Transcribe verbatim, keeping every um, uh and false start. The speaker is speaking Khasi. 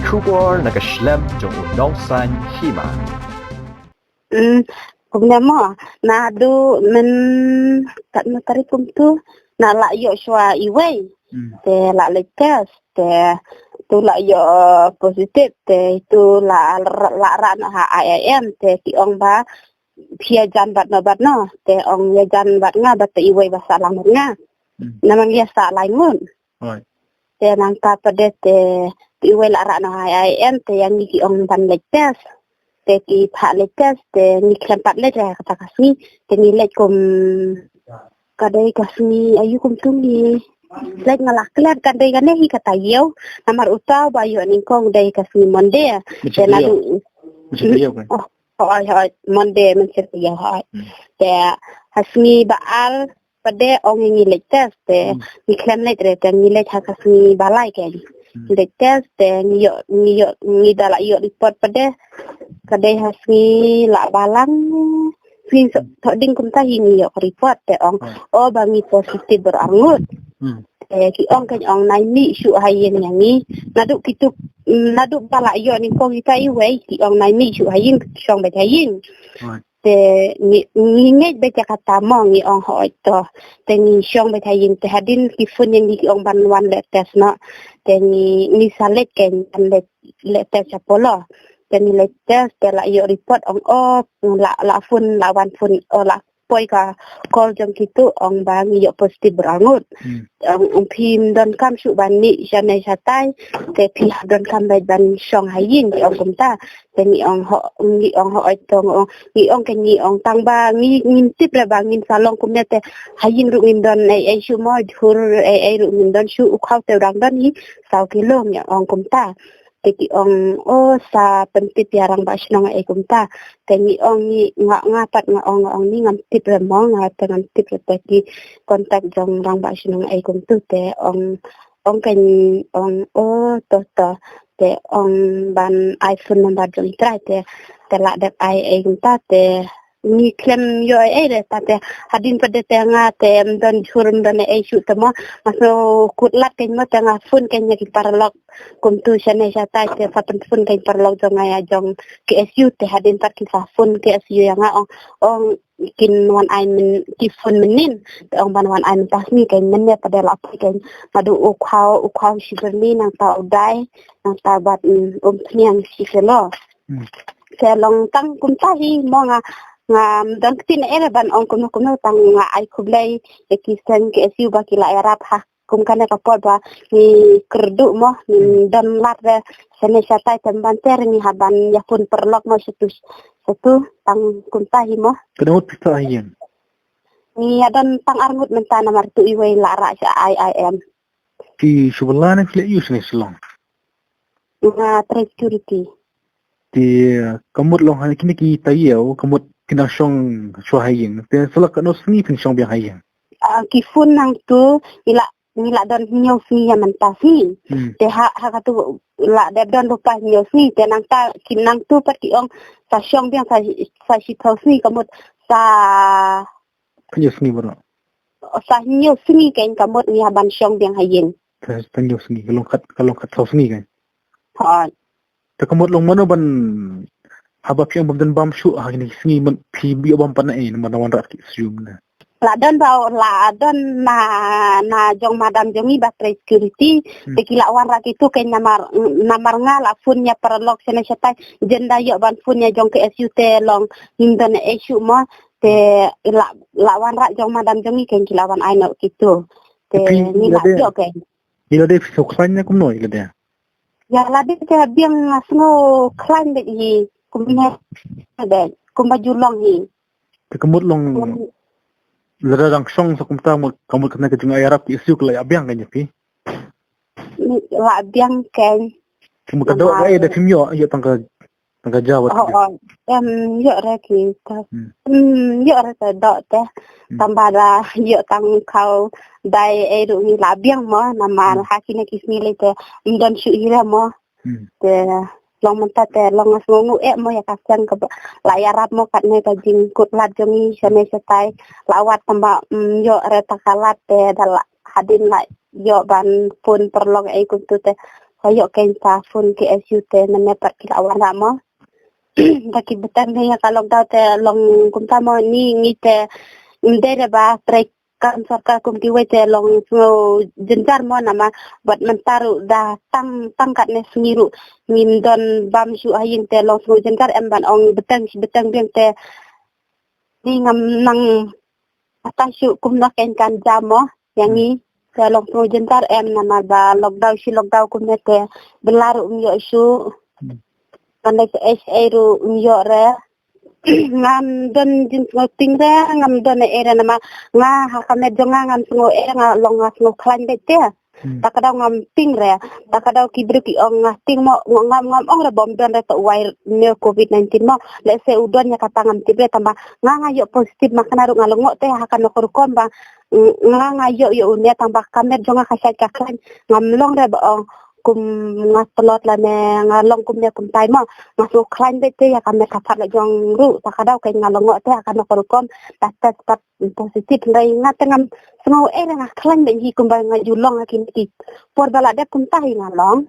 Khubor na ka shlem jong u nongsan hima. Hmm, kumne mo, naduh myn, kat mynta tarik kumtu, nga la ïoh shuwa iwei. Hmm. Te la leit test, te tu la ïoh, uh, positive, te tu la, la rah noh ha I I M, te ki ong ba phi ïa jan bad no bad no, te ong ïa jan bad nga bad te iwei ba sah lang bad nga. Hmm. Namar ïa sah lai ngut. Te nangta pat de te, te iwei la rah noh ha I I M, te ïa ngi ki ong ban leit test. Te ki phah leit test, te ngi khlem pat leit re kata ka sngi, te ngi leit kum, ka dei ka sngi, aïu kumtu ngi leit, nga la klet, ka dei kane hi ka taïew, namar uta ba ïoh nyngkong dei ka sngi Monday. Te naduh, oh, hooid, hooid, Monday mynta taïew, hooid. Hmm. Te ha sngi ba ar pat de ong ngi leit test, te ngi khlem leit re, te ngi leit ha ka sngi ba lai kein. Hmm. Leit test, te ngi ïoh, ngi ïoh, ngi da la ïoh report pat de. Ka dei ha sngi la balang, sngi so, thoh ding kumta hi ngi ïoh report, te ong, oh, ba ngi positive baroh arngut. Hmm. Te ki ong kein ong nai mih shuh ha ïing ïa ngi. Naduh kitu, naduh ba la ïoh nyngkong kita iwei, ki ong nai mih shuh ha ïing, shong beit ha ïing. Te ngi, ngi ngeit beit ïa kata mo, ngi ong hooid to. Te ngi shong beit ha ïing, te hadien ki phone ïa ngi ki ong ban wan leh test noh. Te ngi, ngi sa leit kein ban leh, leh test sha Polo. Te ngi leit test, te la ïoh report ong, oh, la, la phone, la wan phone, oh, la poi ka call jong kitu ong ba ngi ïoh positive baroh arngut. Hmm. Ong, ong phim donkam shuh ban mih shane shatai, te phi hap donkam beit ban shong ha ïing, ki ong kumta. Te ngi ong ho, ngi ong hooid to, ngi ong, ngi ong kein ngi ong tang ba ngi, ngim tip re ba ngin sa long kumne, te ha ïing ruh ngim don ei ei shuh mo, jhur ei ei ruh ngim don shuh, u khaw te u dang don hi saw kilo, ngi ong kumta. Te ki ong, oh, sa pyntip ïa rangbah shnong ei kumta. Te ngi ong ngi, nga, nga pat nga ong, nga ong ni ngam tip re mo, nga te ngam tip re, te ki contact jong rangbah shnong ei kumtu, te ong, ong kein ong, oh, to to. Te ong ban ai phone number jong i trai, te, te la dep ai ei kumta, te ngi khlem ïoh ei ei re, ta te hadien pat de te nga te ym don jhur ym don ei ei shuh te mo, nga sngewkut lad kein mo, te nga phone kein ïa ki paralok kumtu shane shatai, te sa pynphone kein paralok jong nga ïa jong K S U, te hadien pat ki sa phone K S U ïa nga ong, ong kin wan ai myn, ki phone mynnin, te ong ban wan ai mynta sngi kein, mynne pat de la poi kein, naduh u khaw, u khaw shi byrni, nangta u dai, nangta bad, mm, um phniang shi kilo. Hmm. Te long tang kumta hi mo, nga, ngam don ktien ei ei re ban ong kumno kumno, tang nga ai khublei ïa ki seng K S U ba ki la ïarap ha kum kane ka por ba ngi kyrduh mo, ngi, hmm, don lad re shane shatai, te ban ter ngi hap ban ïa phone paralok mo shatu shatu, tang kumta hi mo. Katno ngut phi sah ha ïing? Ngi ïa don tang arngut mynta namar tu iwei la rah sha I I M. Phi shu bylla ne phi leh ïew shane Shillong? Nga trei security. Te ka mut long ha kine ki taïew, ka mut phin dang shong shuwa ha ïing. Te sa la katno sngi phin shong biang ha ïing? Ah, ki phone nangtu, ngi la, ngi la don hynñiew sngi ïa mynta sngi. Hmm. Te ha, ha katu la dep don ruh pat hynñiew sngi. Te nangta, ki nangtu pat ki ong sa shong biang sa, sa shiphew sngi, ka mut sa Hynñiew sngi baroh. Sa hynñiew sngi kein ka mut ngi hap ban shong biang ha ïing. Sa, sa hynñiew sngi, ka long kat, ka long kat saw sngi kein. Hooid. Te ka mut long mano ban, haba phi ong bym don bam shuh ha kine ki sngi, mut phi ïoh bam pat na ei, namar na wanrah ki assume na. La don ba, la don na, na jong madam jong ngi ba trei security. Hmm. Te ki la wanrah kitu kein namar, namar nga la phone ïa paralok shane shatai. Jan da ïoh ban phone ïa jong K S U te long ngim don ei shuh mo. Te la, la wanrah jong madam jong ngi kein ki la wan ai noh kitu. Te phi ngi la lade, ïoh kein. Ïa lade phi sngew khlaiñ ne kumno ïa lade? Ïa lade te biang nga sngew khlaiñ beit hi. Kumne beit. Kumba ju long hi. Te ka mut long lada dang shong sa kumta mut, ka mut kane ka jingïarap ki issue ka la ïa biang kein ïa phi? La biang kein. Te mut ka doh ka ei da phim ïoh, ïoh tang ka Tang ka jaw. Oh, oh. Em, ïoh re ki ta. Hmm. Em, ïoh re ta doh te. Hmm. Tang ba da ïoh tang khaw dai ei ruh ngi la biang mo, namar ha kine ki sngi lei te ym don shuh hi re mo. Hmm. Te long mynta te long nga sngew nguh eh mo ïa ka seng kaba la ïarap mo katne ka jingkut lad jong ngi shane shatai la wad tang ba, em, ïoh re ta ka lad te da la hadien la ïoh ban phone paralok ei kumtu te ka ïoh kein sa phone K S U te mynne pat ki la wan ra mo. Da ki bteng ne ïa ka lockdown te long kumta mo, ni ngi te ym dei re ba trei kam sorkar kum kiwei te long sngew jynjar mo, namar wat mynta ruh da tang tang katne sngi ruh ngim don bam shuh ha ïing te long sngew jynjar em ban ong bteng shi bteng biang te ni ngam nang ata shuh kumno kein kan jam mo ïa ngi. Te long sngew jynjar em namar ba lockdown shi lockdown kumne te bylla ruh ym ïoh shuh. Kan dei te ei ei ruh ym ïoh re. Ngam don jingsngewtieng re, ngam don ei re namar nga ha ka met jong nga ngam sngew ei re, nga long nga sngew khlaiñ beit te. Ta ka daw ngam tieng re, ta ka daw ki briew ki ong nga tieng mo, ngam ngam ong re bym don re, to wai ne covid nineteen mo. Lehse u don ïa kata ngam tip re, tang ba nga nga ïoh positive ma kane ruh nga lyngngoh te ha ka nongkor rukom ba nga nga ïoh ïoh une, tang ba ka met jong nga ka shait ka khlaiñ, ngam long re ba ong kum nga tlot lane nga long kumne kumtai mo. Nga sngew khlaiñ beit te ïa ka met ka phad la jong ruh, ta ka daw kein nga lyngngoh te ha ka nongkor rukom, ta test pat positive, hynrei nga te ngam sngew ei re, nga khlaiñ beit hi kumba nga ju long ha kine ki por ba la dep kumta hi nga long.